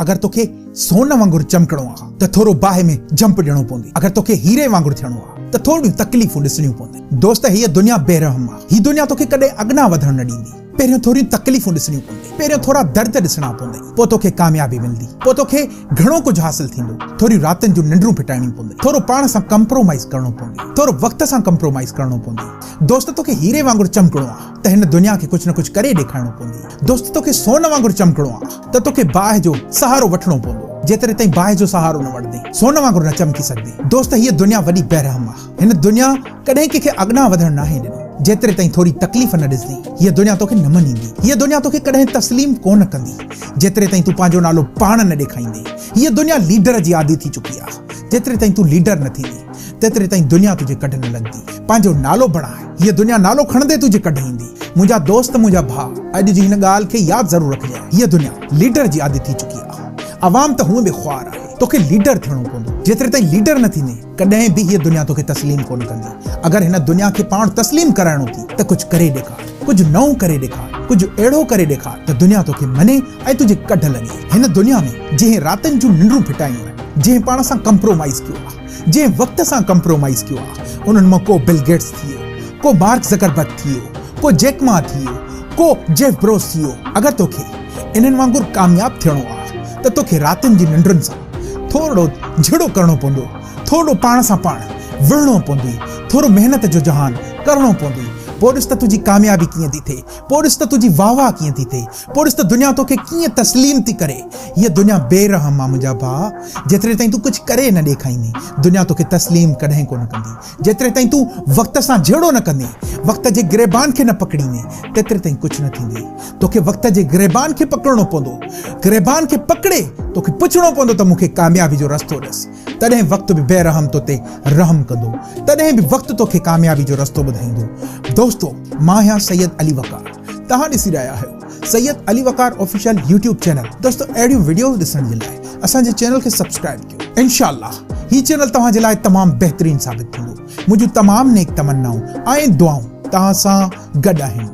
اگر توکي سون وانگر چمڪڻو آ ته ٿورو باهه ۾ جمپ ڏيڻو پوندي. اگر توکي هيري وانگر ٿيڻو آ ته ٿورڙيون تڪليفون ڏسڻيون پونديون. دوست هيء دنيا بي رحم آ. هي دنيا توکي ڪڏهن اڳنا وڌڻ نه ڏيندي. پهريون ٿوريون تڪليفون ڏسڻيون پوندئي. پهريون ٿورا درد ڏسڻا پوندئي. پوء توکي ڪاميابي ملندي. پوء توکي گهڻو ڪجهه حاصل ٿيندو. ٿوريون راتين جون ننڊون ڦٽائڻيون پوندئي. ٿورو پاڻ سان ڪمپرومائيز ڪرڻو پوندي. ٿورو وقت سان ڪمپرومائيز ڪرڻو پوندي. دوست توکي هيري وانگر چمڪڻو آ ته هن دنيا کي ڪجهه نه ڪجهه ڪري ڏيکارڻو پوندي. دوست توکي سون وانگر چمڪڻو آ ته توکي باهه جو سهارو وٺڻو پوندو. جيتري تائين باهه جو سهارو نه وٺندين سون وانگر نه چمڪي سگهندين. دوست هيء دنيا وڏي بيرحم آ. هن دنيا ڪڏهن ڪنهن کي اڳنا وڌڻ ناهي ڏنو. جيتري تائين ٿوري تڪليف نه ڏسندين هيء دنيا توکي نه مڃيندي. هيء دنيا توکي ڪڏهن تسليم ڪونه ڪندي. جيتري تائين تون پنهنجو نالو پاڻ نه ڏيکائيندين. هيء دنيا ليڊر جي عادي ٿي چڪي آ. جيتري تائين تون ليڊر نه ٿيندين تيتري تائين دنيا تنهنجي ڪڍ نه لڳندي. پنهنجو نالو بڻاء. هيء دنيا نالو کڻندي تنهنجي ڪڍ ايندي. منهنجا دوست منهنجا ڀاء اڄ جي هن ڳالهه کي ياد ضرور رکجانء. هيء دنيا ليڊر جي عادي ٿي چڪي آ. عوام ته هونء به خوار آهي. توکي ليڊر ٿيڻو پوندو. جيتري تائين ليڊر نه ٿيندين ڪڏهن به هيء دنيا توکي تسليم ڪونه ڪندي. اگر هن دنيا کي پاڻ تسليم ڪرائڻو ٿي ته ڪجهه ڪري ڏيکار. ڪجهه نئون ڪري ڏيکار. ڪجهه اهڙو ڪري ڏيکار ته دنيا توکي مڃي ۽ تنهنجي ڪڍ لڳي. هن دنيا ۾ جنهن راتين جون ننڊون ڦٽايون آهن، جنهن پاڻ سان ڪمپرومائيز ڪيو آ، جنهن وقت سان ڪمپرومائيز ڪيو آ، انهن مان ڪو بل گيٽس ٿي ويو، ڪو مارڪ زڪربرگ ٿي ويو، ڪو جيڪ ما ٿي ويو، ڪو جيف بروس ٿي ويو. اگر توکي انهن وانگر ڪامياب ٿيڻو آ ته توکي راتين جي ننڊن سان ٿورڙو جهيڙو ڪرڻو پوندو، ٿورڙو پاڻ سان پاڻ وڙهڻو پوندوئي، ٿورو محنت جو جهان ڪرڻو پوندوئي، پوء ڏس ته تنهنجي ڪاميابي ڪيئن ٿي ٿئي، پوء ڏس ته تنهنجي واهه واهه ڪيئن ٿي ٿئي. پوء ڏس ته دنيا توکي ڪيئن تسليم ٿي ڪري. هيء دنيا بي رحم آ منهنجا ڀاء. جيتري تائين تون ڪجهه ڪري نه ڏيکائيندين، دنيا توکي تسليم ڪڏهن ڪونه ڪندي. جيتري تائين تون وقت سان جهيڙو نه ڪندين، وقت جي گريبان کي نه پڪڙيندين، تيتري تائين ڪجهه نه ٿيندي. توکي وقت جي گريبان کي پڪڙڻو پوندو. گريبان کي پڪڙي توکي پڇڻو پوندو ته مون کي ڪاميابي جو رستو ڏس. تڏهن وقت به بي رحم تو تي رحم ڪندو. تڏهن به وقت توکي ڪاميابي جو رستو ٻڌائيندو. دوستو مان آهيان سيد علي وقار. توهان ڏسي رهيا آهيو Syed Ali Waqar official YouTube channel. دوستو اهڙيون وڊيوز ڏسڻ جي لاء اسان جي چينل کي سبسڪرائب ڪيو. انشاء الله هي چينل توهان جي لاء تمام بهترين ثابت ٿيندو. منهنجون تمام نيڪ تمنائون ۽ دعائون توهان سان گڏ آهن.